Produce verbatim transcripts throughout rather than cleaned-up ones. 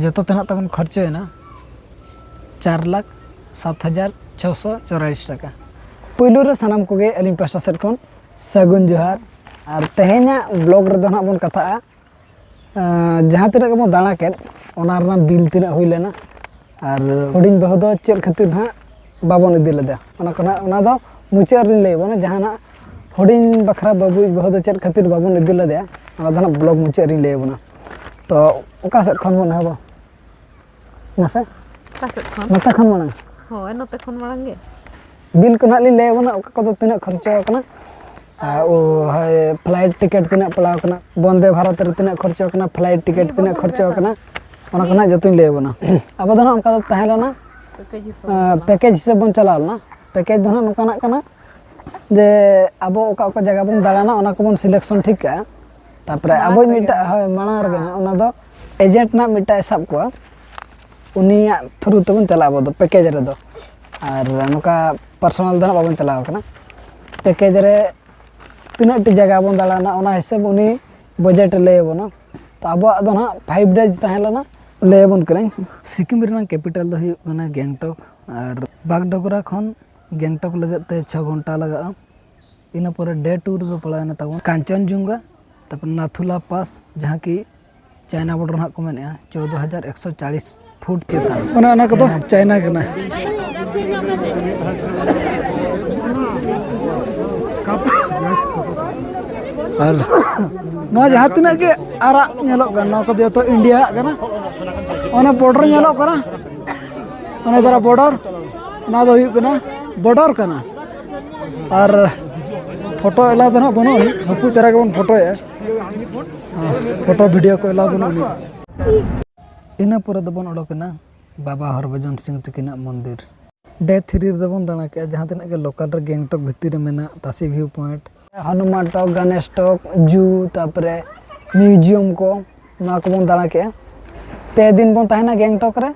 ᱡᱚᱛᱚ ᱛᱮᱱᱟᱜ ᱛᱟᱵᱚᱱ ᱠᱷᱚᱨᱪᱚᱭᱮᱱᱟ ᱪᱟᱨ ᱞᱟᱠᱷ ᱥᱟᱛ ᱦᱟᱡᱟᱨ ᱪᱷᱚᱥᱚ ᱪᱚᱣᱨᱟᱞᱤᱥ ᱴᱟᱠᱟ᱾ ᱯᱳᱭᱞᱳ ᱨᱮ ᱥᱟᱱᱟᱢ ᱠᱚᱜᱮ ᱟᱹᱞᱤᱧ ᱯᱟᱦᱴᱟ ᱥᱮᱫ ᱠᱷᱚᱱ ᱥᱟᱹᱜᱩᱱ ᱡᱚᱦᱟᱨ᱾ ᱟᱨ ᱛᱮᱦᱮᱧᱟᱜ ᱵᱞᱚᱜ ᱨᱮᱫᱚ ᱱᱟᱦᱟᱜ ᱵᱚᱱ ᱠᱟᱛᱷᱟᱜᱼᱟ, ᱟᱸ, ᱡᱟᱦᱟᱸ ᱛᱤᱱᱟᱹᱜ ᱜᱮᱵᱚᱱ ᱫᱟᱬᱟ ᱠᱮᱫ, ᱚᱱᱟ ᱨᱮᱱᱟᱜ ᱵᱤᱞ ᱛᱤᱱᱟᱹᱜ ᱦᱩᱭ ᱞᱮᱱᱟ, ᱟᱨ ᱦᱩᱰᱤᱧ ᱵᱟᱹᱦᱩ ᱫᱚ ᱪᱮᱫ ᱠᱷᱟᱹᱛᱤᱨ ᱱᱟᱦᱟᱜ ᱵᱟᱵᱚᱱ ᱤᱫᱤ ᱞᱮᱫᱟ, ᱚᱱᱟ ᱠᱚ ᱱᱟᱦᱟᱜ, ᱚᱱᱟ ᱫᱚ ᱢᱩᱪᱟᱹᱫ ᱨᱮᱞᱤᱧ ᱞᱟᱹᱭ ᱟᱵᱚᱱᱟ᱾ ᱡᱟᱦᱟᱱᱟᱜ ᱦᱩᱰᱤᱧ ᱵᱟᱠᱷᱨᱟ ᱵᱟᱹᱵᱩᱭᱤᱡ ᱵᱟᱹᱦᱩ ᱫᱚ ᱪᱮᱫ ᱠᱷᱟᱹᱛᱤᱨ ᱵᱟᱵᱚᱱ ᱤᱫᱤ ᱞᱮᱫᱮᱭᱟ, ᱚᱱᱟ ᱫᱚ ᱱᱟᱦᱟᱜ ᱵᱞᱚᱜ ᱢᱩᱪᱟᱹᱫ ᱨᱤᱧ ᱞᱟᱹᱭ ᱟᱵᱚᱱᱟ᱾ ᱛᱚ ᱚᱠᱟ ᱥᱮᱫ ᱠᱷᱚᱱ ᱵᱚᱱ ᱮᱦᱚᱵᱟ? ᱢᱟᱥᱮ, ᱚᱠᱟ ᱥᱮᱫ ᱠᱷᱚᱱ? ᱱᱚᱛᱮ ᱠᱷᱚᱱ ᱢᱟᱲᱟᱝ᱾ ᱦᱳᱭ, ᱱᱚᱛᱮ ᱠᱷᱚᱱ ᱢᱟᱲᱟᱝ ᱜᱮ᱾ ᱵᱤᱞ ᱠᱚ ᱱᱟᱦᱟᱜ ᱞᱤᱧ ᱞᱟᱹᱭ ᱟᱵᱚᱱᱟ, ᱚᱠᱟ ᱠᱚᱫᱚ ᱛᱤᱱᱟᱹᱜ ᱠᱷᱚᱨᱪᱟ ᱟᱠᱟᱱᱟ᱾ ᱟᱨ ᱳ, ᱦᱳᱭ, ᱯᱷᱞᱟᱭᱤᱴ ᱴᱤᱠᱤᱴ ᱛᱤᱱᱟᱹᱜ ᱯᱟᱲᱟᱣ ᱟᱠᱟᱱᱟ, ᱵᱚᱱᱫᱮ ᱵᱷᱟᱨᱚᱛ ᱨᱮ ᱛᱤᱱᱟᱹᱜ ᱠᱷᱚᱨᱪᱟ ᱟᱠᱟᱱᱟ, ᱯᱷᱞᱟᱭᱤᱴ ᱴᱤᱠᱤᱴ ᱛᱤᱱᱟᱹᱜ ᱠᱷᱚᱨᱪᱟ ᱟᱠᱟᱱᱟ, ᱚᱱᱟ ᱠᱚ ᱱᱟᱦᱟᱜ ᱡᱚᱛᱚᱧ ᱞᱟᱹᱭ ᱟᱵᱚᱱᱟ᱾ ᱟᱵᱚ ᱫᱚ ᱱᱟᱦᱟᱜ ᱚᱱᱠᱟ ᱫᱚ ᱛᱟᱦᱮᱸ ᱞᱮᱱᱟ, ᱯᱮᱠᱮᱡᱽ ᱦᱤᱥᱟᱹᱵ ᱟᱸ, ᱵᱚᱱ ᱯᱮᱠᱮᱡᱽ ᱦᱤᱥᱟᱹᱵ ᱵᱚᱱ ᱪᱟᱞᱟᱣ ᱞᱮᱱᱟ᱾ ᱯᱮᱠᱮᱡᱽ ᱫᱚ ᱱᱟᱦᱟᱜ ᱱᱚᱝᱠᱟᱱᱟᱜ ᱠᱟᱱᱟ ᱡᱮ ᱟᱵᱚ ᱚᱠᱟ ᱚᱠᱟ ᱡᱟᱭᱜᱟ ᱵᱚᱱ ᱫᱟᱬᱟᱱᱟ, ᱚᱱᱟ ᱠᱚᱵᱚᱱ ᱥᱤᱞᱮᱠᱥᱚᱱ ᱴᱷᱤᱠ ᱠᱟᱜᱼᱟ᱾ ᱛᱟᱨᱯᱚᱨᱮ ᱢᱟᱲᱟᱝ ᱟᱵᱚ ᱨᱮᱜᱮ ᱢᱤᱫᱴᱟᱜ, ᱱᱟᱦᱟᱜ᱾ ᱦᱳᱭ, ᱢᱟᱲᱟᱝ ᱨᱮᱜᱮ ᱱᱟᱦᱟᱜ, ᱚᱱᱟ ᱫᱚ ᱮᱡᱮᱱᱴ ᱱᱟᱦᱟᱜ ᱢᱤᱫᱴᱟᱜ ᱮ ᱥᱟᱵ ᱠᱚᱣᱟ, ᱩᱱᱤᱭᱟᱜ ᱛᱷᱨᱩ ᱛᱮᱵᱚᱱ ᱪᱟᱞᱟᱜᱼᱟ ᱟᱵᱚ ᱫᱚ ᱯᱮᱠᱮᱡᱽ ᱨᱮᱫᱚ᱾ ᱟᱨ ᱱᱚᱝᱠᱟ ᱯᱟᱨᱥᱚᱱᱟᱞ ᱫᱚ ᱱᱟᱦᱟᱜ ᱵᱟᱵᱚᱱ ᱪᱟᱞᱟᱣ ᱠᱟᱱᱟ᱾ ᱯᱮᱠᱮᱡᱽ ᱨᱮ ᱛᱤᱱᱟᱹᱜ ᱴᱤ ᱡᱟᱭᱜᱟ ᱵᱚᱱ ᱫᱟᱬᱟᱱᱟ, ᱚᱱᱟ ᱦᱤᱥᱟᱹᱵ ᱩᱱᱤ ᱵᱟᱡᱮᱴ ᱮ ᱞᱟᱹᱭ ᱟᱵᱚᱱᱟ᱾ ᱛᱚ ᱟᱵᱚᱣᱟᱜ ᱫᱚ ᱱᱟᱦᱟᱜ ᱯᱷᱟᱭᱤᱵᱷ ᱰᱮᱡᱽ ᱛᱟᱦᱮᱸ ᱞᱮᱱᱟ, ᱞᱟᱹᱭ ᱟᱵᱚᱱ ᱠᱟᱹᱱᱟᱹᱧ᱾ ᱥᱤᱠᱤᱢ ᱨᱮᱱᱟᱜ ᱠᱮᱯᱤᱴᱟᱞ ᱫᱚ ᱦᱩᱭᱩᱜ ᱠᱟᱱᱟ ᱜᱮᱝᱴᱚᱠ, ᱟᱨ ᱵᱟᱜᱰᱳᱜᱨᱟ ᱠᱷᱚᱱ ᱜᱮᱝᱴᱚᱠ ᱞᱟᱹᱜᱤᱫ ᱛᱮ ᱪᱷᱚ ᱜᱷᱚᱱᱴᱟ ᱞᱟᱜᱟᱜᱼᱟ᱾ ᱤᱱᱟᱹ ᱯᱚᱨᱮ ᱰᱮ ᱴᱩ ᱨᱮᱫᱚ ᱯᱟᱲᱟᱣᱮᱱᱟ ᱛᱟᱵᱚᱱ ᱠᱟᱧᱪᱚᱱᱡᱩᱝᱜᱟ, ᱛᱟᱨᱯᱚᱨ ᱱᱟᱛᱷᱩᱞᱟ ᱯᱟᱥ, ᱡᱟᱦᱟᱸ ᱠᱤ ᱪᱟᱭᱱᱟ ᱵᱚᱰᱟᱨ ᱦᱟᱸᱜ ᱠᱚ ᱢᱮᱱᱮᱜᱼᱟ, ᱪᱳᱫᱽᱫᱳ ᱦᱟᱡᱟᱨ ᱮᱠᱥᱚ ᱪᱟᱞᱤᱥ ᱯᱷᱩᱴ ᱪᱮᱛᱟᱱ᱾ ᱚᱱᱮ ᱚᱱᱟ ᱠᱚᱫᱚ ᱪᱟᱭᱱᱟ ᱠᱟᱱᱟ᱾ ᱟᱨ ᱱᱚᱣᱟ ᱡᱟᱦᱟᱸ ᱛᱤᱱᱟᱹᱜ ᱜᱮ ᱟᱨᱟᱜ ᱧᱮᱞᱚᱜ ᱠᱟᱱᱟ, ᱱᱚᱣᱟ ᱠᱚᱫᱚ ᱡᱚᱛᱚ ᱤᱱᱰᱤᱭᱟ ᱟᱜ ᱠᱟᱱᱟ᱾ ᱚᱱᱟ ᱵᱚᱰᱟᱨ ᱧᱮᱞᱚᱜ ᱠᱟᱱᱟ, ᱚᱱᱟ ᱡᱟᱦᱟᱸ ᱵᱚᱰᱟᱨ, ᱚᱱᱟ ᱫᱚ ᱦᱩᱭᱩᱜ ᱠᱟᱱᱟ, ᱵᱚᱰᱟᱨ ᱠᱟᱱᱟ᱾ ᱟᱨ ᱯᱷᱳᱴᱳ ᱮᱞᱟᱣ ᱫᱚ ᱱᱟᱦᱟᱜ ᱵᱟᱹᱱᱩᱜ ᱟᱹᱱᱤᱡ, ᱦᱟᱹᱯᱩᱫ ᱪᱟᱨᱟ ᱜᱮᱵᱚᱱ ᱯᱷᱳᱴᱳᱭᱮᱫᱼᱟ᱾ ᱯᱷᱳᱴᱳ ᱵᱷᱤᱰᱤᱭᱳ ᱠᱚ ᱮᱞᱟᱣ ᱵᱟᱹᱱᱩᱜ ᱟᱹᱱᱤᱡ᱾ ᱤᱱᱟᱹ ᱯᱚᱨᱮ ᱫᱚᱵᱚᱱ ᱚᱰᱚᱠᱮᱱᱟ ᱵᱟᱵᱟ ᱦᱚᱨᱵᱷᱚᱡᱚᱱ ᱥᱤᱝ ᱛᱟᱹᱠᱤᱱᱟᱜ ᱢᱚᱱᱫᱤᱨ᱾ ᱰᱮ ᱛᱷᱨᱤ ᱨᱮᱫᱚ ᱵᱚᱱ ᱫᱟᱬᱟ ᱠᱮᱜᱼᱟ ᱡᱟᱦᱟᱸ ᱛᱤᱱᱟᱹᱜ ᱜᱮ ᱞᱳᱠᱟᱞ ᱨᱮ ᱜᱮᱝᱴᱚᱠ ᱵᱷᱤᱛᱤᱨ ᱨᱮ ᱢᱮᱱᱟᱜ ᱛᱟᱥᱤ ᱵᱷᱤᱭᱩ ᱯᱚᱭᱮᱱᱴ, ᱦᱚᱱᱩᱢᱟᱱ ᱴᱚᱠ, ᱜᱚᱱᱮᱥ ᱴᱚᱠ, ᱡᱩ, ᱛᱟᱨᱯᱚᱨᱮ ᱢᱤᱭᱩᱡᱤᱭᱟᱢ ᱠᱚ, ᱱᱚᱣᱟ ᱠᱚᱵᱚᱱ ᱫᱟᱬᱟ ᱠᱮᱜᱼᱟ᱾ ᱯᱮ ᱫᱤᱱ ᱵᱚᱱ ᱛᱟᱦᱮᱱᱟ ᱜᱮᱝᱴᱚᱠ ᱨᱮ,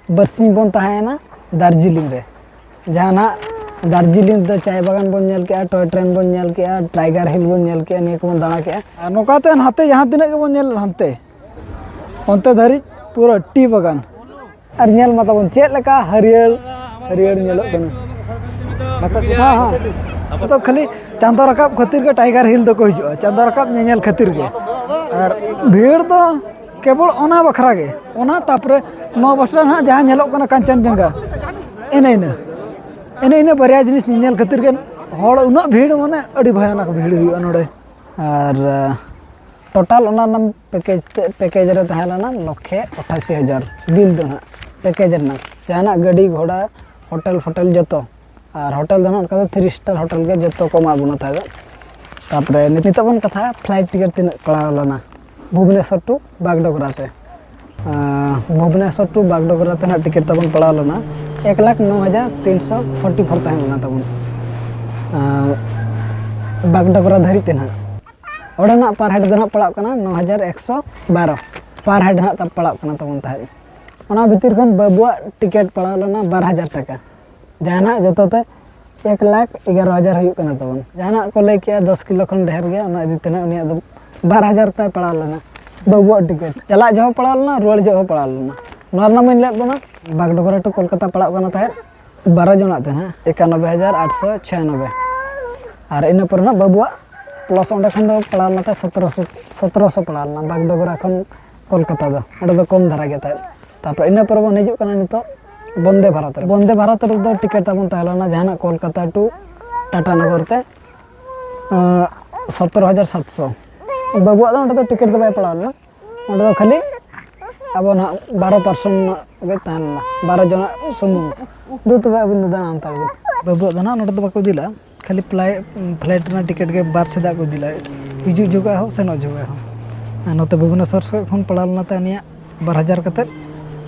ᱵᱟᱨᱥᱤᱧ ᱵᱚᱱ ᱛᱟᱦᱮᱸᱭᱮᱱᱟ ᱫᱟᱨᱡᱤᱞᱤᱝ ᱨᱮ᱾ ᱡᱟᱦᱟᱸ ᱱᱟᱜ ᱫᱟᱨᱡᱤᱞᱤᱝ ᱨᱮᱫᱚ ᱪᱟᱭ ᱵᱟᱜᱟᱱ ᱵᱚᱱ ᱧᱮᱞ ᱠᱮᱜᱼᱟ, ᱴᱚᱭ ᱴᱨᱮᱱ ᱵᱚᱱ ᱧᱮᱞ ᱠᱮᱜᱼᱟ, ᱴᱟᱭᱜᱟᱨ ᱦᱤᱞ ᱵᱚᱱ ᱧᱮᱞ ᱠᱮᱜᱼᱟ, ᱱᱤᱭᱟᱹ ᱠᱚᱵᱚᱱ ᱫᱟᱬᱟ ᱠᱮᱜᱼᱟ᱾ ᱟᱨ ᱱᱚᱝᱠᱟᱛᱮ ᱱᱟᱛᱮ ᱡᱟᱦᱟᱸ ᱛᱤᱱᱟᱹᱜ ᱜᱮᱵᱚᱱ ᱧᱮᱞ ᱦᱟᱱᱛᱮ ᱚᱱᱛᱮ ᱫᱷᱟᱹᱨᱤᱡ ᱯᱩᱨᱟᱹ ᱴᱤ ᱵᱟᱜᱟᱱ᱾ ᱟᱨ ᱧᱮᱞ ᱢᱟ ᱛᱟᱵᱚᱱ ᱪᱮᱫ ᱞᱮᱠᱟ ᱦᱟᱹᱨᱭᱟᱹᱲ ᱦᱟᱹᱨᱭᱟᱹᱲ ᱧᱮᱞᱚᱜ ᱠᱟᱱᱟ᱾ ᱦᱮᱸ, ᱦᱮᱸ᱾ ᱱᱤᱛᱚᱜ ᱠᱷᱟᱹᱞᱤ ᱪᱟᱸᱫᱚ ᱨᱟᱠᱟᱵ ᱠᱷᱟᱹᱛᱤᱨ ᱜᱮ ᱴᱟᱭᱜᱟᱨ ᱦᱤᱞ ᱫᱚᱠᱚ ᱦᱤᱡᱩᱜᱼᱟ, ᱪᱟᱸᱫᱚ ᱨᱟᱠᱟᱵ ᱧᱮᱧᱮᱞ ᱠᱷᱟᱹᱛᱤᱨ ᱜᱮ᱾ ᱟᱨ ᱵᱷᱤᱲ ᱫᱚ ᱠᱮᱵᱚᱞ ᱚᱱᱟ ᱵᱟᱠᱷᱨᱟ ᱜᱮ, ᱚᱱᱟ ᱛᱟᱯᱚᱨᱮ ᱱᱚᱣᱟ ᱯᱟᱥᱴᱟ ᱱᱟᱦᱟᱜ ᱡᱟᱦᱟᱸ ᱧᱮᱞᱚᱜ ᱠᱟᱱᱟ ᱠᱟᱧᱪᱚᱱᱡᱚᱝᱜᱷᱟ, ᱮᱱᱮ ᱤᱱᱟᱹ ᱮᱱᱮ ᱤᱱᱟᱹ ᱵᱟᱨᱭᱟ ᱡᱤᱱᱤᱥ ᱧᱮᱧᱮᱞ ᱠᱷᱟᱹᱛᱤᱨ ᱜᱮ ᱦᱚᱲ ᱩᱱᱟᱹᱜ ᱵᱷᱤᱲ, ᱢᱟᱱᱮ ᱟᱹᱰᱤ ᱵᱷᱚᱭᱟᱱᱚᱠ ᱵᱷᱤᱲ ᱦᱩᱭᱩᱜᱼᱟ ᱱᱚᱰᱮ᱾ ᱟᱨ ᱴᱳᱴᱟᱞ ᱚᱱᱟ ᱨᱮᱱᱟᱜ ᱯᱮᱠᱮᱡᱽ ᱛᱮ, ᱯᱮᱠᱮᱡᱽ ᱨᱮ ᱛᱟᱦᱮᱸ ᱞᱮᱱᱟ ᱞᱚᱠᱷᱮ ᱟᱴᱷᱟᱥᱤ ᱦᱟᱡᱟᱨ ᱵᱤᱞ ᱫᱚ ᱱᱟᱦᱟᱜ, ᱯᱮᱠᱮᱡᱽ ᱨᱮᱱᱟᱜ ᱡᱟᱦᱟᱱᱟᱜ ᱜᱟᱹᱰᱤ ᱜᱷᱚᱲᱟ, ᱦᱳᱴᱮᱞ ᱯᱷᱳᱴᱮᱞ ᱡᱚᱛᱚ᱾ ᱟᱨ ᱦᱳᱴᱮᱞ ᱫᱚ ᱱᱟᱦᱟᱜ ᱚᱱᱠᱟ ᱫᱚ ᱛᱷᱨᱤ ᱥᱴᱟᱨ ᱦᱳᱴᱮᱞ ᱜᱮ ᱡᱚᱛᱚ ᱠᱚ ᱮᱢᱟ ᱵᱚᱱᱟ ᱛᱟᱦᱮᱸᱫ᱾ ᱛᱟᱯᱚᱨᱮ ᱱᱤᱛᱚᱜ ᱵᱚᱱ ᱠᱟᱛᱷᱟᱭᱟ ᱯᱷᱞᱟᱭᱤᱴ ᱴᱤᱠᱤᱴ ᱛᱤᱱᱟᱹᱜ ᱯᱟᱲᱟᱣ ᱞᱮᱱᱟ ᱵᱷᱩᱵᱽᱱᱮᱥᱚᱨ ᱴᱩ ᱵᱟᱜᱰᱳᱜᱽᱨᱟ ᱛᱮ᱾ ᱟᱸ, ᱵᱷᱩᱵᱽᱱᱮᱥᱚᱨ ᱴᱩ ᱵᱟᱜᱰᱳᱜᱽᱨᱟ ᱛᱮ ᱱᱟᱦᱟᱜ ᱴᱤᱠᱤᱴ ᱛᱟᱵᱚᱱ ᱯᱟᱲᱟᱣ ᱞᱮᱱᱟ ᱮᱠ ᱞᱟᱠᱷ ᱱᱚ ᱦᱟᱡᱟᱨ ᱛᱤᱱᱥᱚ ᱯᱷᱳᱨᱴᱤ ᱯᱷᱳᱨ ᱛᱟᱦᱮᱸ ᱞᱮᱱᱟ ᱛᱟᱵᱚᱱ, ᱟᱸ, ᱵᱟᱜᱰᱳᱜᱽᱨᱟ ᱫᱷᱟᱹᱨᱤᱡ ᱛᱮ ᱱᱟᱦᱟᱜ᱾ ᱚᱸᱰᱮᱱᱟᱜ ᱯᱟᱨ ᱦᱮᱰ ᱫᱚ ᱱᱟᱦᱟᱜ ᱯᱟᱲᱟᱜ ᱠᱟᱱᱟ ᱱᱚ ᱦᱟᱡᱟᱨ ᱮᱠᱥᱚ ᱵᱟᱨᱚ, ᱯᱟᱨ ᱦᱮᱰ ᱱᱟᱦᱟᱜ ᱛᱟ-, ᱯᱟᱲᱟᱜ ᱠᱟᱱᱟ ᱛᱟᱵᱚᱱ ᱛᱟᱦᱮᱸᱫ᱾ ᱚᱱᱟ ᱵᱷᱤᱛᱤᱨ ᱠᱷᱚᱱ ᱵᱟᱹᱵᱩᱣᱟᱜ ᱴᱤᱠᱤᱴ ᱯᱟᱲᱟᱣ ᱞᱮᱱᱟ ᱵᱟᱨ ᱦᱟᱡᱟᱨ ᱴᱟᱠᱟ᱾ ᱡᱟᱦᱟᱱᱟᱜ ᱡᱚᱛᱚ ᱛᱮ ᱮᱠ ᱞᱟᱠᱷ ᱮᱜᱟᱨᱚ ᱦᱟᱡᱟᱨ ᱦᱩᱭᱩᱜ ᱠᱟᱱᱟ ᱛᱟᱵᱚᱱ᱾ ᱡᱟᱦᱟᱱᱟᱜ ᱠᱚ ᱞᱟᱹᱭ ᱠᱮᱜᱼᱟ ᱫᱚᱥ ᱠᱤᱞᱳ ᱠᱷᱚᱱ ᱰᱷᱮᱨ ᱜᱮ, ᱚᱱᱟ ᱤᱫᱤ ᱛᱮ ᱱᱟᱦᱟᱜ ᱩᱱᱤᱭᱟᱜ ᱫᱚ ᱵᱟᱨ ᱦᱟᱡᱟᱨ ᱛᱟᱭ ᱯᱟᱲᱟᱣ ᱞᱮᱱᱟ᱾ ᱵᱟᱹᱵᱩᱣᱟᱜ ᱴᱤᱠᱤᱴ ᱪᱟᱞᱟᱜ ᱡᱚᱦᱚᱜ ᱯᱟᱲᱟᱣ ᱞᱮᱱᱟ, ᱨᱩᱣᱟᱹᱲ ᱡᱚᱦᱚᱜ ᱦᱚᱸ ᱯᱟᱲᱟᱣ ᱞᱮᱱᱟ᱾ ᱱᱚᱣᱟ ᱨᱮᱱᱟᱜ ᱢᱟᱧ ᱞᱟᱹᱭᱟᱫ ᱵᱚᱱᱟ, ᱵᱟᱜᱰᱳᱜᱽᱨᱟ ᱴᱩ ᱠᱳᱞᱠᱟᱛᱟ ᱯᱟᱲᱟᱜ ᱠᱟᱱᱟ ᱛᱟᱦᱮᱸᱫ ᱵᱟᱨᱚ ᱡᱚᱱᱟᱜ ᱛᱮ ᱱᱟᱦᱟᱜ ᱮᱠᱟᱱᱚᱵᱵᱳᱭ ᱦᱟᱡᱟᱨ ᱟᱴᱥᱚ ᱪᱷᱤᱭᱟᱱᱚᱵᱵᱳᱭ᱾ ᱟᱨ ᱤᱱᱟᱹ ᱯᱚᱨᱮ ᱱᱟᱦᱟᱜ ᱵᱟᱹᱵᱩᱣᱟᱜ ᱯᱞᱟᱥ ᱚᱸᱰᱮ ᱠᱷᱚᱱ ᱫᱚ ᱯᱟᱲᱟᱣ ᱞᱮᱱᱟ ᱛᱟᱦᱮᱸᱫ ᱥᱚᱛᱨᱚᱥᱚ, ᱥᱚᱛᱨᱚᱥᱚ ᱯᱟᱲᱟᱣ ᱞᱮᱱᱟ ᱵᱟᱜᱰᱳᱜᱽᱨᱟ ᱠᱷᱚᱱ ᱠᱳᱞᱠᱟᱛᱟ ᱫᱚ᱾ ᱚᱸᱰᱮ ᱫᱚ ᱠᱚᱢ ᱫᱷᱟᱨᱟ ᱜᱮ ᱛᱟᱦᱮᱸᱫ᱾ ᱛᱟᱨᱯᱚᱨᱮ ᱤᱱᱟᱹ ᱯᱚᱨᱮ ᱵᱚᱱ ᱦᱤᱡᱩᱜ ᱠᱟᱱᱟ ᱱᱤᱛᱚᱜ ᱵᱚᱱᱫᱮ ᱵᱷᱟᱨᱚᱛ ᱨᱮ᱾ ᱵᱚᱱᱫᱮ ᱵᱷᱟᱨᱚᱛ ᱨᱮᱫᱚ ᱴᱤᱠᱤᱴ ᱛᱟᱵᱚᱱ ᱛᱟᱦᱮᱸ ᱞᱮᱱᱟ ᱡᱟᱦᱟᱱᱟᱜ ᱠᱳᱞᱠᱟᱛᱟ ᱴᱩ ᱴᱟᱴᱟᱱᱚᱜᱚᱨ ᱛᱮ, ᱟᱸ, ᱥᱚᱛᱨᱚ ᱦᱟᱡᱟᱨ ᱥᱟᱛᱥᱚ᱾ ᱵᱟᱹᱵᱩᱣᱟᱜ ᱫᱚ ᱚᱸᱰᱮ ᱫᱚ ᱴᱤᱠᱤᱴ ᱫᱚ ᱵᱟᱭ ᱯᱟᱲᱟᱣ ᱞᱮᱱᱟ, ᱚᱸᱰᱮ ᱫᱚ ᱠᱷᱟᱹᱞᱤ ᱟᱵᱚ ᱱᱟᱦᱟᱜ ᱵᱟᱨᱚ ᱯᱟᱨᱥᱮᱱ ᱜᱮ ᱛᱟᱦᱮᱸ ᱞᱮᱱᱟ, ᱵᱟᱨᱚ ᱡᱚᱱᱟᱜ ᱥᱩᱢᱩᱝ᱾ ᱫᱩ ᱛᱚᱵᱮ ᱟᱹᱵᱤᱱ ᱫᱚ ᱫᱟᱬᱟᱱ ᱦᱟᱛᱟᱲ ᱵᱤᱱ᱾ ᱵᱟᱹᱵᱩᱣᱟᱜ ᱫᱚ ᱱᱟᱦᱟᱜ ᱱᱚᱰᱮ ᱫᱚ ᱵᱟᱠᱚ ᱤᱫᱤ ᱞᱮᱫᱼᱟ, ᱠᱷᱟᱹᱞᱤ ᱯᱞᱟᱭ-, ᱯᱷᱞᱟᱭᱤᱴ ᱨᱮᱱᱟᱜ ᱴᱤᱠᱤᱴ ᱜᱮ ᱵᱟᱨ ᱪᱷᱮᱫᱟᱜ ᱠᱚ ᱤᱫᱤ ᱞᱮᱫᱼᱟ, ᱦᱤᱡᱩᱜ ᱡᱚᱠᱷᱚᱱ ᱦᱚᱸ ᱥᱮᱱᱚᱜ ᱡᱚᱠᱷᱚᱱ ᱦᱚᱸ᱾ ᱟᱨ ᱱᱚᱛᱮ ᱵᱷᱩᱵᱽᱱᱮᱥᱚᱨ ᱥᱮᱫ ᱠᱷᱚᱱ ᱯᱟᱲᱟᱣ ᱞᱮᱱᱟ ᱛᱟᱭ ᱩᱱᱤᱭᱟᱜ ᱵᱟᱨ ᱦᱟᱡᱟᱨ ᱠᱟᱛᱮᱫ,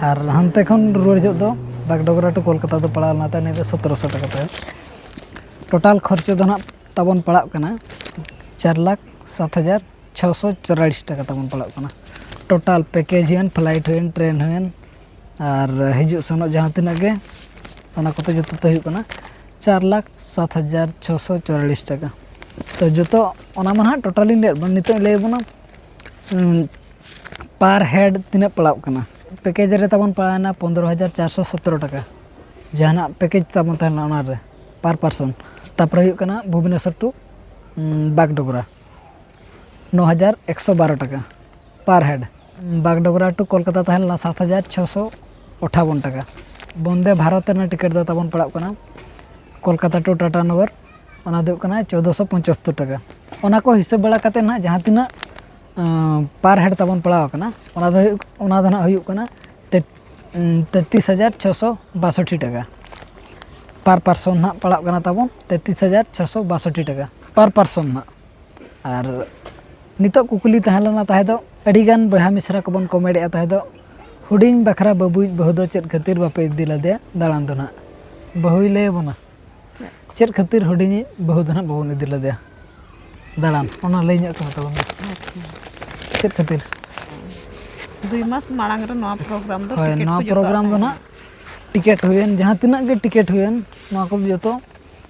ᱟᱨ ᱦᱟᱱᱛᱮ ᱠᱷᱚᱱ ᱨᱩᱣᱟᱹᱲ ᱡᱚᱦᱚᱜ ᱫᱚ ᱵᱟᱜᱰᱳᱜᱽᱨᱟ ᱴᱩ ᱠᱳᱞᱠᱟᱛᱟ ᱫᱚ ᱯᱟᱲᱟᱣ ᱞᱮᱱᱟ ᱛᱟᱭ ᱩᱱᱤᱭᱟᱜ ᱫᱚ ᱥᱚᱛᱨᱚᱥᱚ ᱴᱟᱠᱟ ᱛᱟᱭ᱾ ᱴᱳᱴᱟᱞ ᱠᱷᱚᱨᱪᱚ ᱫᱚ ᱱᱟᱦᱟᱜ ᱛᱟᱵᱚᱱ ᱯᱟᱲᱟᱜ ᱠᱟᱱᱟ ᱪᱟᱨ ᱞᱟᱠᱷ ᱥᱟᱛ ᱦᱟᱡᱟᱨ ᱪᱷᱚᱥᱚ ᱪᱩᱣᱟᱞᱤᱥ ᱴᱟᱠᱟ ᱛᱟᱵᱚᱱ ᱯᱟᱲᱟᱜ ᱠᱟᱱᱟ᱾ ᱴᱳᱴᱟᱞ ᱯᱮᱠᱮᱡᱽ ᱦᱩᱭᱮᱱ, ᱯᱷᱞᱟᱭᱤᱴ ᱦᱩᱭᱮᱱ, ᱴᱨᱮᱱ ᱦᱩᱭᱮᱱ, ᱟᱨ ᱦᱤᱡᱩᱜ ᱥᱮᱱᱚᱜ ᱡᱟᱦᱟᱸ ᱛᱤᱱᱟᱹᱜ ᱜᱮ, ᱚᱱᱟ ᱠᱚᱛᱮ ᱡᱚᱛᱚ ᱛᱮ ᱦᱩᱭᱩᱜ ᱠᱟᱱᱟ ᱪᱟᱨ ᱞᱟᱠᱷ ᱥᱟᱛ ᱦᱟᱡᱟᱨ ᱪᱷᱚᱥᱚ ᱪᱩᱣᱟᱞᱤᱥ ᱴᱟᱠᱟ᱾ ᱛᱚ ᱡᱚᱛᱚ ᱚᱱᱟ ᱢᱟ ᱱᱟᱦᱟᱜ ᱴᱳᱴᱟᱞᱤᱧ ᱞᱟᱹᱭᱟᱫ ᱵᱚᱱᱟ, ᱱᱤᱛᱚᱜ ᱤᱧ ᱞᱟᱹᱭ ᱟᱵᱚᱱᱟ, ᱩᱸ, Per head ᱛᱤᱱᱟᱹᱜ ᱯᱟᱲᱟᱜ ᱠᱟᱱᱟ? Package ᱨᱮ ᱛᱟᱵᱚᱱ ᱯᱟᱲᱟᱣᱱᱟ ᱯᱚᱱᱫᱽᱨᱚ ᱦᱟᱡᱟᱨ ᱪᱟᱨᱥᱚ ᱥᱚᱛᱨᱚ ᱴᱟᱠᱟ, ᱡᱟᱦᱟᱱᱟᱜ package ᱛᱟᱵᱚᱱ ᱛᱟᱦᱮᱸ ᱞᱮᱱᱟ ᱚᱱᱟ ᱨᱮ per person᱾ ᱛᱟᱨᱯᱚᱨᱮ ᱦᱩᱭᱩᱜ ᱠᱟᱱᱟ ᱵᱷᱩᱵᱽᱱᱮᱥᱚᱨ to ᱵᱟᱜᱰᱳᱜᱽᱨᱟ, ᱱᱚ ᱦᱟᱡᱟᱨ ᱮᱠᱥᱚ ᱵᱟᱨᱚ ᱴᱟᱠᱟ per head᱾ ᱵᱟᱜᱰᱳᱜᱽᱨᱟ to ᱠᱳᱞᱠᱟᱛᱟ ᱛᱟᱦᱮᱸ ᱞᱮᱱᱟ ᱥᱟᱛ ᱦᱟᱡᱟᱨ ᱪᱷᱚᱥᱚ ᱟᱴᱷᱟᱵᱚᱱ ᱴᱟᱠᱟ᱾ ᱵᱚᱱᱫᱮ ᱵᱷᱟᱨᱚᱛ ᱨᱮᱱᱟᱜ ᱴᱤᱠᱤᱴ ᱫᱚ ᱛᱟᱵᱚᱱ ᱯᱟᱲᱟᱜ ᱠᱟᱱᱟ ᱠᱳᱞᱠᱟᱛᱟ to ᱴᱟᱴᱟᱱᱚᱜᱚᱨ, ᱚᱱᱟ ᱫᱚ ᱦᱩᱭᱩᱜ ᱠᱟᱱᱟ ᱪᱳᱫᱽᱫᱚᱥᱚ ᱯᱚᱸᱪᱟᱛᱛᱳᱨ ᱴᱟᱠᱟ᱾ ᱚᱱᱟ ᱠᱚ ᱦᱤᱥᱟᱹᱵ ᱵᱟᱲᱟ ᱠᱟᱛᱮ ᱱᱟᱦᱟᱜ ᱡᱟᱦᱟᱸ ᱛᱤᱱᱟᱹᱜ per head ᱛᱟᱵᱚᱱ ᱯᱟᱲᱟᱣ ᱟᱠᱟᱱᱟ, ᱚᱱᱟ ᱫᱚ ᱦᱩᱭᱩᱜ, ᱚᱱᱟ ᱫᱚ ᱱᱟᱦᱟᱜ ᱦᱩᱭᱩᱜ ᱠᱟᱱᱟ ᱛᱮ-, ᱩᱸ, ᱛᱮᱛᱨᱤᱥ ᱦᱟᱡᱟᱨ ᱪᱷᱚᱥᱚ ᱵᱟᱥᱚᱴᱴᱤ ᱴᱟᱠᱟ᱾ Per person ᱱᱟᱦᱟᱜ ᱯᱟᱲᱟᱜ ᱠᱟᱱᱟ ᱛᱟᱵᱚᱱ ᱛᱮᱛᱨᱤᱥ ᱦᱟᱡᱟᱨ ᱪᱷᱚᱥᱚ ᱵᱟᱥᱚᱴᱴᱤ ᱴᱟᱠᱟ per person ᱱᱟᱦᱟᱜ᱾ ᱟᱨ ᱱᱤᱛᱚᱜ ᱠᱩᱠᱞᱤ ᱛᱟᱦᱮᱸ ᱞᱮᱱᱟ ᱛᱟᱦᱮᱸ ᱫᱚ, ᱟᱹᱰᱤᱜᱟᱱ ᱵᱚᱭᱦᱟ ᱢᱤᱥᱨᱟ ᱠᱚᱵᱚᱱ comment ᱮᱫᱼᱟ ᱛᱟᱦᱮᱸ ᱫᱚ, ᱦᱩᱰᱤᱧ ᱵᱟᱠᱷᱨᱟ ᱵᱟᱹᱵᱩᱭᱤᱡ ᱵᱟᱹᱦᱩ ᱫᱚ ᱪᱮᱫ ᱠᱷᱟᱹᱛᱤᱨ ᱵᱟᱯᱮ ᱤᱫᱤ ᱞᱮᱫᱮᱭᱟ ᱫᱟᱬᱟᱱ ᱫᱚ ᱱᱟᱦᱟᱜ? ᱵᱟᱹᱦᱩᱭ ᱞᱟᱹᱭ ᱟᱵᱚᱱᱟ ᱪᱮᱫ ᱠᱷᱟᱹᱛᱤᱨ ᱦᱩᱰᱤᱧᱤᱡ ᱵᱟᱹᱦᱩ ᱫᱚ ᱱᱟᱦᱟᱜ ᱵᱟᱵᱚᱱ ᱤᱫᱤ ᱞᱮᱫᱮᱭᱟ ᱫᱟᱬᱟᱱ, ᱚᱱᱟ ᱞᱟᱹᱭ ᱧᱚᱜ ᱠᱚᱢᱮ ᱛᱟᱵᱚᱱ ᱢᱮ᱾ ᱪᱮᱫ ᱠᱷᱟᱹᱛᱤᱨ? ᱫᱩᱭ ᱢᱟᱥ ᱢᱟᱲᱟᱝ ᱨᱮ ᱱᱚᱣᱟ program ᱫᱚ ᱦᱳᱭ, ticket ᱱᱚᱣᱟ ᱠᱚ ᱡᱚᱛᱚ program ᱫᱚ ᱦᱟᱛᱟᱣ ᱱᱟᱦᱟᱜ ᱴᱤᱠᱤᱴ ᱦᱩᱭᱮᱱ, ᱡᱟᱦᱟᱸ ᱛᱤᱱᱟᱹᱜ ᱜᱮ ᱴᱤᱠᱤᱴ ᱦᱩᱭᱮᱱ, ᱱᱚᱣᱟ ᱠᱚ ᱡᱚᱛᱚ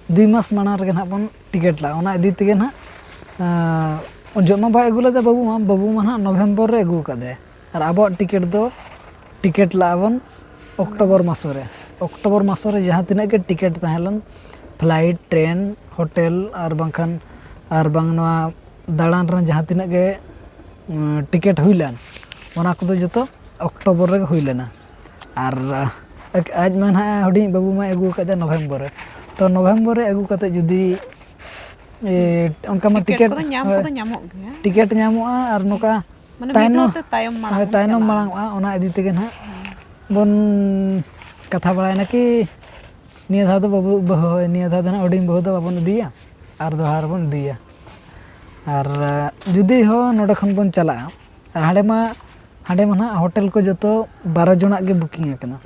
ᱫᱩᱭ ᱢᱟᱥ ᱢᱟᱲᱟᱝ ᱨᱮᱜᱮ ᱱᱟᱦᱟᱜ ᱵᱚᱱ ᱴᱤᱠᱤᱴ ᱞᱟᱜᱼᱟ᱾ ᱚᱱᱟ ᱤᱫᱤ ᱛᱮᱜᱮ ᱱᱟᱦᱟᱜ, ᱟᱸ, ᱩᱱ ᱡᱚᱦᱚᱜ ᱢᱟ ᱵᱟᱭ ᱟᱹᱜᱩ ᱞᱮᱫᱟ ᱵᱟᱹᱵᱩ ᱢᱟ, ᱵᱟᱹᱵᱩ ᱢᱟ ᱱᱟᱦᱟᱜ ᱱᱚᱵᱷᱮᱢᱵᱚᱨ ᱨᱮ ᱟᱹᱜᱩ ᱟᱠᱟᱫᱮ, ᱟᱨ ᱟᱵᱚᱣᱟᱜ ᱴᱤᱠᱤᱴ ᱫᱚ ᱴᱤᱠᱤᱴ ᱞᱟᱜᱼᱟ ᱵᱚᱱ ᱚᱠᱴᱳᱵᱚᱨ ᱢᱟᱥ ᱨᱮ᱾ ᱚᱠᱴᱳᱵᱚᱨ ᱢᱟᱥ ᱨᱮ ᱡᱟᱦᱟᱸ ᱛᱤᱱᱟᱹᱜ ᱜᱮ ᱴᱤᱠᱤᱴ ᱛᱟᱦᱮᱸ ᱞᱮᱱ, flight, train, hotel, ᱟᱨ ᱵᱟᱝᱠᱷᱟᱱ, ᱟᱨ ᱵᱟᱝ ᱱᱚᱣᱟ ᱫᱟᱬᱟᱱ ᱨᱮᱱᱟᱜ ᱡᱟᱦᱟᱸ ᱛᱤᱱᱟᱹᱜ ᱜᱮ, ᱩᱸ, ᱴᱤᱠᱤᱴ ᱦᱩᱭ ᱞᱮᱱ, ᱚᱱᱟ ᱠᱚᱫᱚ ᱡᱚᱛᱚ ᱚᱠᱴᱳᱵᱚᱨ ᱨᱮᱜᱮ ᱦᱩᱭ ᱞᱮᱱᱟ᱾ ᱟᱨ ᱟᱡ ᱢᱟ ᱱᱟᱦᱟᱜ ᱦᱩᱰᱤᱧ ᱵᱟᱹᱵᱩ ᱢᱟᱭ ᱟᱹᱜᱩ ᱟᱠᱟᱫᱮ ᱱᱚᱵᱷᱮᱢᱵᱚᱨ ᱨᱮ᱾ ᱛᱚ, ᱱᱚᱵᱷᱮᱢᱵᱚᱨ ᱨᱮ ᱟᱹᱜᱩ ᱠᱟᱛᱮ ᱡᱩᱫᱤ, ᱮ, ᱚᱱᱠᱟ ᱢᱟ ᱴᱤᱠᱤᱴ ᱴᱤᱠᱤᱴ, ᱠᱚᱫᱚ ᱧᱟᱢ ᱦᱳᱭ, ᱠᱚᱫᱚ ᱧᱟᱢᱚᱜ ᱜᱮᱭᱟ᱾ ᱴᱤᱠᱤᱴ ᱧᱟᱢᱚᱜᱼᱟ ᱟᱨ ᱱᱚᱝᱠᱟ ᱢᱟᱱᱮ ᱢᱤᱫ ᱛᱟᱭᱱᱚᱢ, ᱫᱷᱟᱣ ᱛᱮ ᱛᱟᱭᱚᱢ ᱢᱟᱲᱟᱝ ᱦᱳᱭ, ᱛᱟᱭᱱᱚᱢ ᱪᱟᱞᱟᱜᱼᱟ᱾ ᱢᱟᱲᱟᱝ ᱚᱜᱼᱟ, ᱚᱱᱟ ᱤᱫᱤ ᱛᱮᱜᱮ ᱱᱟᱦᱟᱜ ᱵᱚᱱ ᱠᱟᱛᱷᱟ ᱵᱟᱲᱟᱭᱮᱱᱟ ᱠᱤ ᱱᱤᱭᱟᱹ ᱫᱷᱟᱣ ᱫᱚ ᱵᱟᱹᱵᱩ, ᱵᱟᱹᱦᱩ, ᱦᱳᱭ, ᱱᱤᱭᱟᱹ ᱫᱷᱟᱣ ᱫᱚ ᱱᱟᱦᱟᱜ ᱦᱩᱰᱤᱧ ᱵᱟᱹᱦᱩ ᱫᱚ ᱵᱟᱵᱚᱱ ᱤᱫᱤᱭᱟ, ᱟᱨ ᱫᱚᱦᱲᱟ ᱨᱮᱵᱚᱱ ᱤᱫᱤᱭᱟ᱾ ᱟᱨ ᱡᱩᱫᱤ ᱦᱚᱸ ᱱᱚᱰᱮ ᱠᱷᱚᱱ ᱵᱚᱱ ᱪᱟᱞᱟᱜᱼᱟ, ᱟᱨ ᱦᱟᱸᱰᱮ ᱢᱟ, ᱦᱟᱸᱰᱮ ᱢᱟ ᱱᱟᱦᱟᱜ ᱦᱳᱴᱮᱞ ᱠᱚ ᱡᱚᱛᱚ ᱵᱟᱨᱚ ᱡᱚᱱᱟᱜ ᱜᱮ booking ᱟᱠᱟᱱᱟ,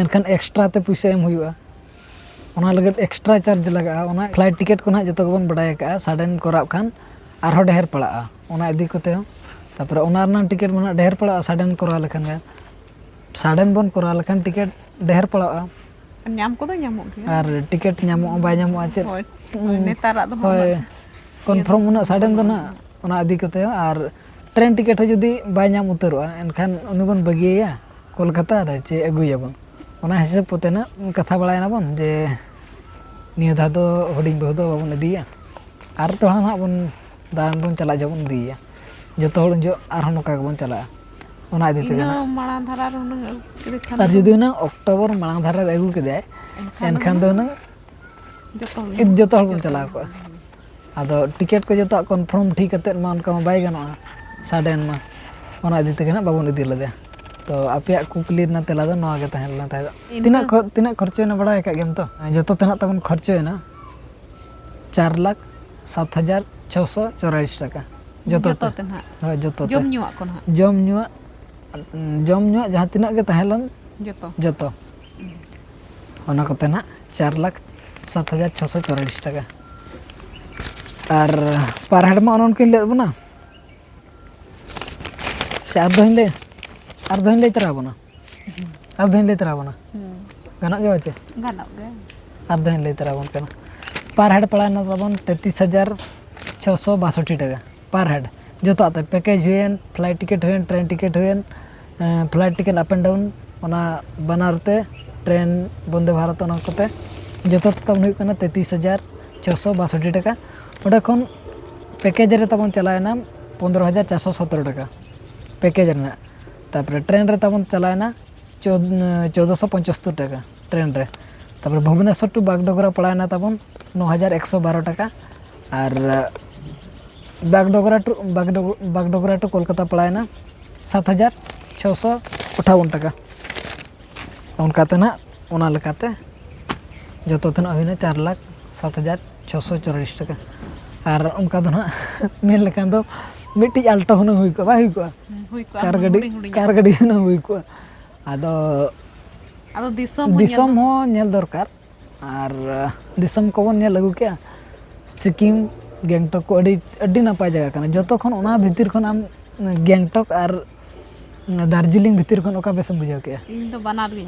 ᱮᱱᱠᱷᱟᱱ extra ᱛᱮ ᱯᱩᱭᱥᱟᱹ ᱮᱢ ᱦᱩᱭᱩᱜᱼᱟ᱾ ᱚᱱᱟ ᱞᱟᱹᱜᱤᱫ extra charge ᱞᱟᱜᱟᱜᱼᱟ᱾ ᱚᱱᱟ flight ticket ᱠᱚ ᱱᱟᱦᱟᱜ ᱡᱚᱛᱚ ᱜᱮᱵᱚᱱ ᱵᱟᱰᱟᱭ ᱟᱠᱟᱫᱼᱟ, sudden ᱠᱚᱨᱟᱣ ᱠᱷᱟᱱ ᱟᱨᱦᱚᱸ ᱰᱷᱮᱨ ᱯᱟᱲᱟᱜᱼᱟ᱾ ᱚᱱᱟ ᱤᱫᱤ ᱠᱟᱛᱮ ᱦᱚᱸ, ᱛᱟᱨᱯᱚᱨᱮ ᱚᱱᱟ ᱨᱮᱱᱟᱜ ᱴᱤᱠᱤᱴ ᱢᱟ ᱱᱟᱦᱟᱜ ᱰᱷᱮᱨ ᱯᱟᱲᱟᱜᱼᱟ, sudden ᱠᱚᱨᱟᱣ ᱞᱮᱠᱷᱟᱱ ᱜᱮ, sudden ᱵᱚᱱ ᱠᱚᱨᱟᱣ ᱞᱮᱠᱷᱟᱱ ᱴᱤᱠᱤᱴ ᱰᱷᱮᱨ ᱯᱟᱲᱟᱜᱼᱟ᱾ ᱧᱟᱢ ᱠᱚᱫᱚ ᱧᱟᱢᱚᱜ ᱜᱮᱭᱟ᱾ ᱟᱨ ᱴᱤᱠᱤᱴ ᱧᱟᱢᱚᱜᱼᱟ ᱵᱟᱭ ᱧᱟᱢᱚᱜᱼᱟ ᱪᱮᱫ, ᱦᱳᱭ, ᱦᱳᱭ, ᱱᱮᱛᱟᱨᱟᱜ ᱫᱚ ᱦᱟᱸᱜ ᱦᱳᱭ, ᱩᱱᱟᱹᱜ confirm ᱤᱭᱟᱹ ᱩᱱᱟᱹᱜ sudden ᱫᱚ ᱵᱟᱹᱱᱩᱜᱼᱟ᱾ ᱱᱟᱦᱟᱜ ᱚᱱᱟ ᱤᱫᱤ ᱠᱟᱛᱮ ᱦᱚᱸ᱾ ᱟᱨ ᱴᱨᱮᱱ ᱴᱤᱠᱤᱴ ᱦᱚᱸ ᱡᱩᱫᱤ ᱵᱟᱭ ᱧᱟᱢ ᱩᱛᱟᱹᱨᱚᱜᱼᱟ, ᱮᱱᱠᱷᱟᱱ ᱩᱱᱤ ᱵᱚᱱ ᱵᱟᱹᱜᱤᱭᱟᱭᱟ ᱠᱳᱞᱠᱟᱛᱟ ᱨᱮ ᱪᱮ ᱟᱹᱜᱩᱭᱟᱵᱚᱱ? ᱚᱱᱟ ᱦᱤᱥᱟᱹᱵ ᱠᱚᱛᱮ ᱱᱟᱜ ᱠᱟᱛᱷᱟ ᱵᱟᱲᱟᱭᱮᱱᱟᱵᱚᱱ ᱡᱮ ᱱᱤᱭᱟᱹ ᱫᱷᱟᱣ ᱫᱚ ᱦᱩᱰᱤᱧ ᱵᱟᱹᱦᱩ ᱫᱚ ᱵᱟᱵᱚᱱ ᱤᱫᱤᱭᱮᱭᱟ, ᱟᱨ ᱫᱚᱲᱦᱟ ᱱᱟᱜ ᱵᱚᱱ ᱫᱟᱬᱟᱱ ᱵᱚᱱ ᱪᱟᱞᱟᱜ ᱡᱚᱠᱷᱚᱱ ᱵᱚᱱ ᱤᱫᱤᱭᱮᱭᱟ, ᱡᱚᱛᱚ ᱦᱚᱲ ᱩᱱ ᱡᱚᱦᱚᱜ ᱟᱨᱦᱚᱸ ᱱᱚᱝᱠᱟ ᱜᱮᱵᱚᱱ ᱪᱟᱞᱟᱜᱼᱟ᱾ ᱚᱱᱟ ᱤᱫᱤ ᱛᱮᱜᱮ ᱤᱱᱟᱹ ᱱᱟᱜ ᱢᱟᱲᱟᱝ ᱫᱷᱟᱨᱟ ᱨᱮ ᱦᱩᱱᱟᱹᱝ ᱟᱹᱜᱩ ᱠᱮᱫᱮ ᱠᱷᱟᱱ ᱟᱨ ᱫᱚ ᱡᱩᱫᱤ ᱦᱩᱱᱟᱹᱝ ᱚᱠᱴᱳᱵᱚᱨ ᱢᱟᱲᱟᱝ ᱫᱷᱟᱨᱟ ᱨᱮ ᱟᱹᱜᱩ ᱠᱮᱫᱮᱭᱟᱭ, ᱮᱱᱠᱷᱟᱱ ᱮᱱᱠᱷᱟᱱ ᱫᱚ ᱫᱚ ᱦᱩᱱᱟᱹᱝ ᱡᱚᱛᱚ ᱦᱚᱲ ᱡᱚᱛᱚ ᱦᱚᱲ ᱵᱚᱱ ᱪᱟᱞᱟᱣ ᱠᱚᱜᱼᱟ᱾ ᱟᱫᱚ ᱴᱤᱠᱤᱴ ᱠᱚ ᱡᱚᱛᱚᱣᱟᱜ ᱠᱚᱱᱯᱷᱟᱨᱢ ᱴᱷᱤᱠ ᱠᱟᱛᱮᱫ ᱢᱟ ᱚᱱᱠᱟ ᱢᱟ ᱵᱟᱭ ᱜᱟᱱᱚᱜᱼᱟ ᱥᱟᱰᱮᱱ ᱢᱟ, ᱚᱱᱟ ᱤᱫᱤ ᱛᱮᱜᱮ ᱱᱟᱜ ᱵᱟᱵᱚᱱ ᱤᱫᱤ ᱞᱮᱫᱮᱭᱟ᱾ ᱛᱚ ᱟᱯᱮᱭᱟᱜ ᱠᱩᱠᱞᱤ ᱨᱮᱱᱟᱜ ᱛᱮᱞᱟ ᱫᱚ ᱱᱚᱣᱟ ᱜᱮ ᱛᱟᱦᱮᱸ ᱞᱮᱱᱟ ᱛᱟᱦᱮᱸᱫ᱾ ᱤᱱᱠᱟᱹ ᱛᱤᱱᱟᱹᱜ ᱠᱷᱚ-, ᱛᱤᱱᱟᱹᱜ ᱠᱷᱚᱨᱪᱚᱭᱮᱱᱟ ᱵᱟᱲᱟᱭ ᱟᱠᱟᱫ ᱜᱮᱭᱟᱢ ᱛᱚ? ᱡᱚᱛᱚ ᱛᱮᱱᱟᱜ ᱛᱟᱵᱚᱱ ᱠᱷᱚᱨᱪᱚᱭᱮᱱᱟ ᱪᱟᱨ ᱞᱟᱠᱷ ᱥᱟᱛ ᱦᱟᱡᱟᱨ ᱪᱷᱚᱥᱚ ᱪᱚᱨᱟᱲᱤᱥ ᱴᱟᱠᱟ᱾ ᱡᱚᱛᱚ ᱡᱚᱛᱚ ᱛᱮ? ᱛᱮ ᱱᱟᱦᱟᱜ? ᱦᱳᱭ, ᱡᱚᱛᱚ ᱛᱮ᱾ ᱡᱚᱢ ᱧᱩᱣᱟᱜ ᱠᱚ ᱱᱟᱦᱟᱜ? ᱡᱚᱢ ᱧᱩᱣᱟᱜ, ᱡᱚᱢ ᱧᱩᱣᱟᱜ ᱡᱟᱦᱟᱸ ᱛᱤᱱᱟᱹᱜ ᱜᱮ ᱛᱟᱦᱮᱸ ᱞᱮᱱ, ᱡᱚᱛᱚ? ᱡᱚᱛᱚ᱾ ᱚᱱᱟ ᱠᱚᱛᱮ ᱱᱟᱦᱟᱜ ᱪᱟᱨ ᱞᱟᱠᱷ ᱥᱟᱛ ᱦᱟᱡᱟᱨ ᱪᱷᱚᱥᱚ ᱪᱚᱨᱟᱲᱤᱥ ᱴᱟᱠᱟ᱾ ᱟᱨ per head ᱢᱟ ᱚᱱᱮ ᱚᱱᱠᱟᱧ ᱞᱟᱹᱭᱟᱫ ᱵᱚᱱᱟ᱾ ᱪᱮ ᱟᱨ ᱫᱚᱦᱚᱧ ᱞᱟᱹᱭ, ᱟᱨ ᱫᱚᱦᱚᱧ ᱞᱟᱹᱭ ᱛᱚᱨᱟ ᱟᱵᱚᱱᱟ? ᱟᱨ ᱫᱚᱦᱚᱧ ᱞᱟᱹᱭ ᱛᱚᱨᱟ ᱟᱵᱚᱱᱟ? ᱦᱩᱸ᱾ ᱜᱟᱱᱚᱜ ᱜᱮᱭᱟ ᱪᱮ? ᱜᱟᱱᱚᱜ ᱜᱮᱭᱟ᱾ ᱟᱨ ᱫᱚᱦᱚᱧ ᱞᱟᱹᱭ ᱛᱚᱨᱟ ᱟᱵᱚᱱ ᱠᱟᱱᱟ᱾ Per head ᱯᱟᱲᱟᱣᱮᱱᱟ ᱛᱟᱵᱚᱱ ᱛᱮᱛᱨᱤᱥ ᱦᱟᱡᱟᱨ ᱪᱷᱚᱥᱚ ᱵᱟᱥᱚᱴᱴᱤ ᱴᱟᱠᱟ᱾ Per head᱾ ᱡᱚᱛᱚᱣᱟᱜ ᱛᱮ, package ᱦᱩᱭᱮᱱ, flight ticket ᱦᱩᱭᱮᱱ, train ticket ᱦᱩᱭᱮᱱ, ᱮᱸ, flight ticket up and down, ᱚᱱᱟ ᱵᱟᱱᱟᱨ ᱛᱮ, train, ᱵᱚᱱᱫᱮ ᱵᱷᱟᱨᱚᱛ, ᱚᱱᱟ ᱠᱚᱛᱮ, ᱡᱚᱛᱚ ᱛᱮ ᱛᱟᱵᱚᱱ ᱦᱩᱭᱩᱜ ᱠᱟᱱᱟ ᱛᱮᱛᱨᱤᱥ ᱦᱟᱡᱟᱨ ᱪᱷᱚᱥᱚ ᱵᱟᱥᱚᱴᱴᱤ ᱴᱟᱠᱟ᱾ ᱚᱸᱰᱮ ᱠᱷᱚᱱ package ᱨᱮ ᱛᱟᱵᱚᱱ ᱪᱟᱞᱟᱣᱮᱱᱟ ᱯᱚᱱᱫᱽᱨᱚ ᱦᱟᱡᱟᱨ ᱪᱟᱨᱥᱚ ᱥᱚᱛᱨᱚ ᱴᱟᱠᱟ package ᱨᱮᱱᱟᱜ᱾ ᱛᱟᱨᱯᱚᱨᱮ train ᱨᱮ ᱛᱟᱵᱚᱱ ᱪᱟᱞᱟᱣᱮᱱᱟ ᱪᱳᱫ-, ᱪᱳᱫᱽᱫᱳᱥᱚ ᱯᱚᱸᱪᱟᱛᱛᱳᱨ ᱴᱟᱠᱟ train ᱨᱮ᱾ ᱛᱟᱨᱯᱚᱨᱮ ᱵᱷᱩᱵᱽᱱᱮᱥᱚᱨ to ᱵᱟᱜᱰᱳᱜᱽᱨᱟ ᱯᱟᱲᱟᱣᱮᱱᱟ ᱛᱟᱵᱚᱱ ᱱᱚ ᱦᱟᱡᱟᱨ ᱮᱠᱥᱚ ᱵᱟᱨᱚ ᱴᱟᱠᱟ᱾ ᱟᱨ ᱵᱟᱜᱰᱳᱜᱽᱨᱟ to, ᱵᱟᱜᱰᱳᱜᱽ-, ᱵᱟᱜᱰᱳᱜᱽᱨᱟ to ᱠᱳᱞᱠᱟᱛᱟ ᱯᱟᱲᱟᱣᱮᱱᱟ ᱥᱟᱛ ᱦᱟᱡᱟᱨ ᱪᱷᱚᱥᱚ ᱟᱴᱷᱟᱣᱚᱱ ᱴᱟᱠᱟ᱾ ᱚᱱᱠᱟᱛᱮ ᱱᱟᱦᱟᱜ, ᱚᱱᱟ ᱞᱮᱠᱟᱛᱮ ᱡᱚᱛᱚ ᱛᱮᱱᱟᱜ ᱦᱩᱭᱱᱟ ᱪᱟᱨ ᱞᱟᱠᱷ ᱥᱟᱛ ᱦᱟᱡᱟᱨ ᱪᱷᱚᱥᱚ ᱪᱚᱞᱞᱤᱥ ᱴᱟᱠᱟ᱾ ᱟᱨ ᱚᱱᱠᱟ ᱫᱚ ᱱᱟᱦᱟᱜ ᱢᱮᱱ ᱞᱮᱠᱷᱟᱱ ᱫᱚ ᱢᱤᱫᱴᱤᱡ ᱟᱞᱴᱳ ᱦᱩᱱᱟᱹᱝ ᱦᱩᱭ ᱠᱚᱜᱼᱟ, ᱵᱟᱭ ᱦᱩᱭ ᱠᱚᱜᱼᱟ? ᱦᱩᱸ, ᱦᱩᱭ ᱠᱚᱜᱼᱟ, ᱠᱟᱨ ᱦᱩᱱᱟᱹᱝ ᱜᱟᱹᱰᱤ, ᱦᱩᱰᱤᱧ ᱦᱩᱰᱤᱧᱟᱜ᱾ ᱠᱟᱨ ᱜᱟᱹᱰᱤ ᱦᱩᱱᱟᱹᱝ ᱦᱩᱭ ᱠᱚᱜᱼᱟ᱾ ᱟᱫᱚ ᱟᱫᱚ ᱫᱤᱥᱚᱢ ᱦᱚᱸ ᱧᱮᱞ ᱫᱤᱥᱚᱢ ᱫᱚᱨᱠᱟᱨ᱾ ᱦᱚᱸ ᱧᱮᱞ ᱫᱚᱨᱠᱟᱨ᱾ ᱟᱨ ᱫᱤᱥᱚᱢ ᱠᱚᱵᱚᱱ ᱧᱮᱞ ᱟᱹᱜᱩ ᱠᱮᱜᱼᱟ, ᱥᱤᱠᱤᱢ, ᱜᱮᱝᱴᱚᱠ ᱠᱚ ᱟᱹᱰᱤ, ᱟᱹᱰᱤ ᱱᱟᱯᱟᱭ ᱡᱟᱭᱜᱟ ᱠᱟᱱᱟ᱾ ᱡᱚᱛᱚ ᱠᱷᱚᱱ ᱚᱱᱟ ᱵᱷᱤᱛᱤᱨ ᱠᱷᱚᱱ ᱟᱢ ᱜᱮᱝᱴᱚᱠ ᱟᱨ ᱫᱟᱨᱡᱤᱞᱤᱝ ᱵᱷᱤᱛᱤᱨ ᱠᱷᱚᱱ ᱚᱠᱟ ᱵᱮᱥᱮᱢ ᱵᱩᱡᱷᱟᱹᱣ ᱠᱮᱜᱼᱟ? ᱤᱧ ᱫᱚ ᱵᱟᱱᱟᱨ ᱜᱮ᱾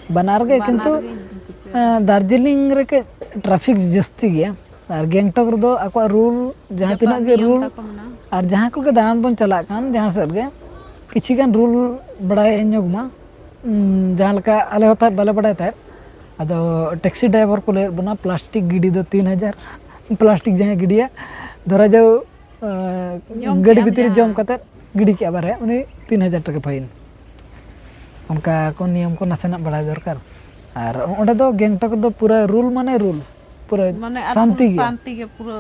ᱵᱟᱱᱟᱨ ᱜᱮ, ᱵᱟᱱᱟᱨ ᱠᱤᱱᱛᱩ, ᱜᱮ ᱤᱧ ᱫᱚᱧ ᱠᱩᱥᱤᱭᱟᱜᱼᱟ᱾ ᱮᱸ, ᱫᱟᱨᱡᱤᱞᱤᱝ ᱨᱮ ᱠᱟᱹᱡ traffic ᱡᱟᱹᱥᱛᱤ ᱜᱮᱭᱟ, ᱟᱨ ᱜᱮᱝᱴᱚᱠ ᱨᱮᱫᱚ ᱟᱠᱚᱣᱟᱜ rule, ᱡᱟᱦᱟᱸ ᱡᱚᱛᱚᱣᱟᱜ ᱛᱤᱱᱟᱹᱜ ᱜᱮ ᱱᱤᱭᱚᱢ rule, ᱛᱟᱠᱚ ᱢᱮᱱᱟᱜᱼᱟ᱾ ᱟᱨ ᱡᱟᱦᱟᱸ ᱠᱚᱜᱮ ᱫᱟᱬᱟᱱ ᱵᱚᱱ ᱪᱟᱞᱟᱜ ᱠᱟᱱ ᱡᱟᱦᱟᱸ ᱥᱮᱫ ᱜᱮ, ᱠᱤᱪᱷᱤ ᱜᱟᱱ ᱨᱩᱞ ᱵᱟᱲᱟᱭ ᱧᱚᱜᱽ ᱢᱟ᱾ ᱩᱸ, ᱡᱟᱦᱟᱸ ᱞᱮᱠᱟ ᱟᱞᱮ ᱦᱚᱸ ᱛᱟᱦᱮᱸᱫ ᱵᱟᱞᱮ ᱵᱟᱲᱟᱭ ᱛᱟᱦᱮᱸᱫ, ᱟᱫᱚ ᱴᱮᱠᱥᱤ ᱰᱨᱟᱭᱵᱷᱟᱨ ᱠᱚ ᱞᱟᱹᱭᱮᱫ ᱵᱚᱱᱟ ᱯᱞᱟᱥᱴᱤᱠ ᱜᱤᱰᱤ ᱫᱚ ᱛᱤᱱ ᱦᱟᱡᱟᱨ᱾ ᱯᱞᱟᱥᱴᱤᱠ ᱡᱟᱦᱟᱸᱭ ᱜᱤᱰᱤᱭᱟ, ᱫᱷᱚᱨᱟ ᱡᱟᱣ ᱟᱸ, ᱡᱚᱢ ᱜᱟᱹᱰᱤ ᱠᱮᱜᱼᱟᱢ ᱵᱷᱤᱛᱤᱨ ᱨᱮ ᱡᱟᱦᱟᱸ᱾ ᱡᱚᱢ ᱠᱟᱛᱮ ᱜᱤᱰᱤ ᱠᱮᱜᱼᱟ ᱵᱟᱨᱦᱮ, ᱩᱱᱤ ᱛᱤᱱ ᱦᱟᱡᱟᱨ ᱴᱟᱠᱟ ᱯᱷᱟᱭᱤᱱ᱾ ᱚᱱᱠᱟ ᱠᱚ ᱱᱤᱭᱚᱢ ᱠᱚ ᱱᱟᱥᱮᱱᱟᱜ ᱵᱟᱲᱟᱭ ᱫᱚᱨᱠᱟᱨ᱾ ᱟᱨ ᱚᱸᱰᱮ ᱫᱚ ᱜᱮᱝᱴᱚᱠ ᱫᱚ ᱯᱩᱨᱟᱹ ᱨᱩᱞ ᱢᱟᱱᱮ ᱨᱩᱞ, ᱯᱩᱨᱟᱹ ᱢᱟᱱᱮ ᱟᱨ ᱥᱟᱱᱛᱤ ᱯᱩᱨᱟᱹ ᱜᱮ᱾ ᱥᱟᱱᱛᱤ ᱜᱮ ᱯᱩᱨᱟᱹ᱾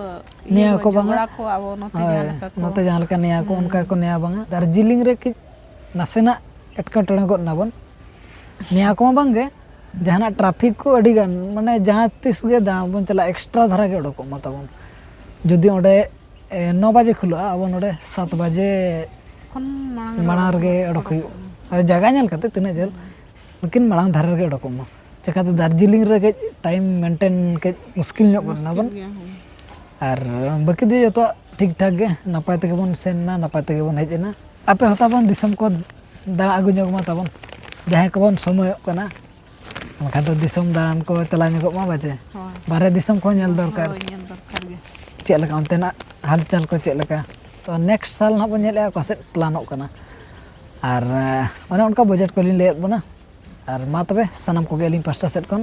ᱤᱭᱟᱹ ᱱᱤᱭᱟᱹ ᱠᱚ ᱠᱚ ᱵᱟᱝᱟ᱾ ᱡᱷᱚᱜᱽᱲᱟ ᱠᱚ ᱟᱵᱚ ᱱᱚᱛᱮ ᱦᱳᱭ, ᱡᱟᱦᱟᱸ ᱞᱮᱠᱟ ᱠᱚ᱾ ᱱᱚᱛᱮ ᱡᱟᱦᱟᱸ ᱞᱮᱠᱟ ᱱᱤᱭᱟᱹ ᱠᱚ, ᱦᱩᱸ᱾ ᱚᱱᱠᱟ ᱠᱚ ᱱᱤᱭᱟ ᱵᱟᱝᱟ᱾ ᱫᱟᱨᱡᱤᱞᱤᱝ ᱨᱮ ᱠᱟᱹᱡ ᱱᱟᱥᱮᱱᱟᱜ ᱮᱴᱠᱮᱴᱚᱬᱮ ᱜᱚᱫ ᱱᱟᱵᱚᱱ᱾ ᱱᱤᱭᱟᱹ ᱠᱚᱢᱟ ᱵᱟᱝᱜᱮ, ᱡᱟᱦᱟᱱᱟᱜ ᱴᱨᱟᱯᱷᱤᱠ ᱠᱚ ᱟᱹᱰᱤ ᱜᱟᱱ, ᱢᱟᱱᱮ ᱡᱟᱦᱟᱸ ᱛᱤᱥ ᱜᱮ ᱫᱟᱬᱟᱱ ᱵᱚᱱ ᱪᱟᱞᱟᱜᱼᱟ, ᱮᱠᱥᱴᱨᱟ ᱫᱷᱟᱨᱟ ᱜᱮ ᱚᱰᱚᱠᱚᱜ ᱢᱟ ᱛᱟᱵᱚᱱ᱾ ᱡᱩᱫᱤ ᱚᱸᱰᱮ, ᱮ, ᱱᱚ ᱵᱟᱡᱮ ᱠᱷᱩᱞᱟᱹᱜᱼᱟ, ᱟᱵᱚ ᱱᱚᱰᱮ ᱥᱟᱛ ᱵᱟᱡᱮ ᱠᱷᱚᱱ ᱢᱟᱲᱟᱝ ᱨᱮ ᱢᱟᱲᱟᱝ ᱨᱮᱜᱮ ᱚᱰᱚᱠ ᱚᱰᱚᱠ ᱦᱩᱭᱩᱜᱼᱟ᱾ ᱦᱩᱭᱩᱜᱼᱟ᱾ ᱟᱨ ᱡᱟᱭᱜᱟ ᱧᱮᱞ ᱠᱟᱛᱮ ᱛᱤᱱᱟᱹᱜ ᱡᱷᱟᱹᱞ, ᱦᱩᱸ᱾ ᱞᱮᱠᱤᱱ ᱢᱟᱲᱟᱝ ᱫᱷᱟᱨᱮ ᱨᱮᱜᱮ ᱚᱰᱚᱠᱚᱜ ᱢᱟ᱾ ᱪᱮᱠᱟᱛᱮ ᱫᱟᱨᱡᱤᱞᱤᱝ ᱨᱮ ᱠᱟᱹᱡ ᱴᱟᱭᱤᱢ ᱢᱮᱱᱴᱮᱱ ᱠᱟᱹᱡ ᱢᱩᱥᱠᱤᱞ ᱧᱚᱜ ᱜᱚᱫ ᱢᱩᱥᱠᱤᱞ ᱱᱟᱵᱚᱱ᱾ ᱜᱮᱭᱟ, ᱦᱳᱭ᱾ ᱟᱨ ᱵᱟᱹᱠᱤ ᱫᱚ ᱡᱚᱛᱚᱣᱟᱜ ᱴᱷᱤᱠ ᱴᱷᱟᱠ ᱜᱮ, ᱱᱟᱯᱟᱭ ᱛᱮᱜᱮ ᱵᱚᱱ ᱥᱮᱱ ᱮᱱᱟ, ᱱᱟᱯᱟᱭ ᱛᱮᱜᱮ ᱵᱚᱱ ᱦᱮᱡ ᱮᱱᱟ᱾ ᱟᱯᱮ ᱦᱚᱸ ᱛᱟᱵᱚᱱ ᱫᱤᱥᱚᱢ ᱠᱚ ᱫᱟᱬᱟ ᱟᱹᱜᱩ ᱧᱚᱜ ᱢᱟ ᱛᱟᱵᱚᱱ, ᱡᱟᱦᱟᱸᱭ ᱠᱚᱵᱚᱱ ᱥᱚᱢᱚᱭᱚᱜ ᱠᱟᱱᱟ᱾ ᱵᱟᱠᱷᱟᱱ ᱫᱚ ᱫᱤᱥᱚᱢ ᱫᱟᱬᱟᱱ ᱠᱚ ᱪᱟᱞᱟᱣ ᱧᱚᱜᱚᱜ ᱢᱟ ᱵᱟᱡᱮ᱾ ᱦᱳᱭ᱾ ᱵᱟᱨᱦᱮ ᱫᱤᱥᱚᱢ ᱠᱚᱦᱚᱸ ᱧᱮᱞ ᱫᱚᱨᱠᱟᱨ᱾ ᱦᱳᱭ, ᱧᱮᱞ ᱫᱚᱨᱠᱟᱨ ᱜᱮ᱾ ᱪᱮᱫ ᱞᱮᱠᱟ ᱚᱱᱛᱮᱱᱟᱜ ᱦᱟᱞᱪᱟᱞ ᱠᱚ ᱪᱮᱫ ᱞᱮᱠᱟ? ᱛᱚ, ᱱᱮᱠᱥᱴ ᱥᱟᱞ ᱱᱟᱦᱟᱜ ᱵᱚᱱ ᱧᱮᱞᱮᱜᱼᱟ ᱚᱠᱟ ᱥᱮᱫ ᱯᱞᱟᱱᱚᱜ ᱠᱟᱱᱟ᱾ ᱟᱨ, ᱮ, ᱚᱱᱮ ᱚᱱᱠᱟ ᱵᱟᱡᱮᱴ ᱠᱚᱞᱤᱧ ᱞᱟᱹᱭᱟᱫ ᱵᱚᱱᱟ᱾ ᱟᱨ ᱢᱟ ᱛᱚᱵᱮ ᱥᱟᱱᱟᱢ ᱠᱚᱜᱮ ᱟᱹᱞᱤᱧ ᱯᱟᱥᱴᱟ ᱥᱮᱫ ᱠᱷᱚᱱ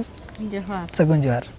ᱡᱚᱦᱟᱨ᱾ ᱥᱟᱹᱜᱩᱱ ᱡᱚᱦᱟᱨ᱾